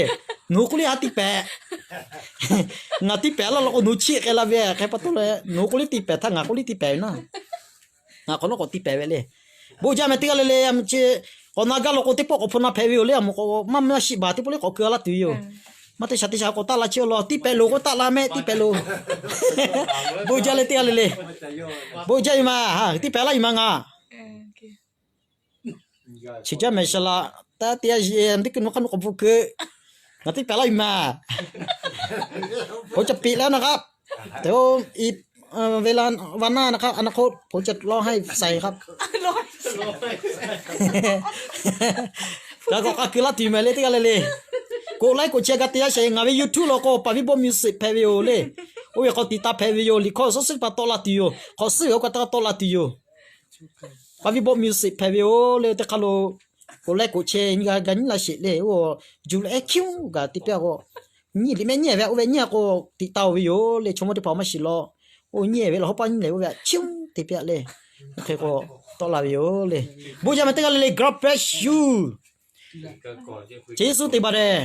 Nawˬ hui k'oˆ liˇ ha tiˇ pehˍ. Ngaˬ tiˇ pehˍ laˇ law k'o nawˬ hui chiˆ k'ai la ve. Hk'e pa taw le, nawˬ hui k'oˆ liˇ tiˇ pehˍ htaˇ ngaˬ k'oˆ liˇ tiˇ pehˍ ve naˇ. Ngaˬ hk'awꞈ nawˉ k'awꞈ tiˇ pehˍ ve le. Bon jaˇ mehˍ, teˇ g'aˇ le le a meuꞈ chi k'awꞈ na gaˇ law k'o teˇ pawˆ k'awꞈ hpu na hpehꞈ ve yoˬ le. A meuꞈ k'o maˇ maˇ shiˍ baˬ teˇ pawˆ le k'awꞈ keu a laˇ tuˬ yoˬ. Maˇ teˇ shaˍ teˇ shaˍ k'awꞈ taˆ la chehˇ law. Tiˇ pehˍ loˬ k'o taˆ la mehˆ, tiˇ pehˍ loˬ. Bon jaˇ le teˇ g'aˇ le le. Bon jaˇ ve ma, tiˇ pehˍ laˇ ve ma ngaˬ. Chi jaˇ mehˍ shaˍ laꞈ, taˇ te a yeˬ teˇ kuiˬ nawˬ hk'aˇ nawˬ k'awꞈ bvuhꞈ keu. Ngaˬ tiˇ pehˍ laˇ ve ma. ผมจะปิดแล้วนะครับ เดี๋ยวอีก เอ่อ เวลาวันหน้านะครับ อนาคตผมจะร้องให้ใส่ครับ Ka k'awꞈ k'ai keu laˇ tuˬ mehˍ le teˇ g'aˇ le le. กดไลค์ กดแชร์ g'a te a sheˍ. Ngaˬ ve YouTube law k'o Paˍ viˉ bawˆ Music hpehꞈ ve yoˬ le. Oˇ ve k'awꞈ tiꞈ taˍ hpehꞈ ve yoˬ. Liꞈ hkawˇ suhˉ suhˉ pa tawˆ la tuˬ yoˬ. Hk'awꞈ suhˉ ve oˇ kaꞈ taˇ tawˆ la tuˬ yoˬ. Paˍ viˉ bawˆ Music hpehꞈ ve yoˬ le. Teˇ hk'aˇ lo กดไลค์ กดแชร์ g'a ga nyi laˇ sheˍ le. Oˇ juˬ leh ehˉ hkiˉ gaˬ te piˇ k'o, nyi liꞈ mehˆ nyi ve oˇ ve nyi k'o tiꞈ taˍ oˬ ve yoˬ le. Chaw mawˇ teˇ hpaˍ maˇ shiˍ law. Oˇ nyi ve laˬ hawˉ paˇ nyi lehˬ oˇ ve hkiˉ te piˇ le. Hk'e k'o tawˆ la ve yoˬ le. Bon jaˇ mehˍ teˇ g'aˇ le le, God bless you. Chi suˉ te baˬ dehˬ.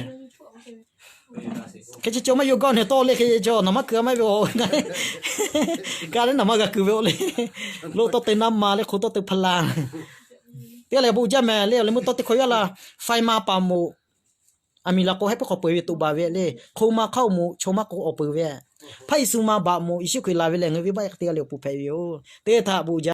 Hk'e chi cawˬ maˇ yaw gawˇ nehˬ tawˆ le hk'e cawˬ naˍ maˇ keu maˇ ve o. Ka le naˍ maˇ g'a keu ve o le. Loꞈ tawˇ te naˇ ma le, hk'o tawˇ te hpaˍ la. Teˇ g'aˇ le bon jaˇ mehˍ le. Awˬ leh meuˇ tawˇ teˇ hkawˇ yaˇ la, faiˇ ma paˍ moˍ aˬ miˍ la k'o hehˉ peuˬ k'awꞈ peuˬ ve toꞈ baˬ ve le. Hk'o ma hk'aˇ moˍ chaw maˇ k'o awˬ peuˬ ve. Hpaˇ Yeˍsuˆ ma baꞈ moˍ Yeˍsuˆ Hkriꞈ la ve lehˬ ngaˬ hui venˇ baˆ teˇ g'aˇ le awˬ pon hpehꞈ ve yoˬ. Teˇ htaꞈ bon jaˇ.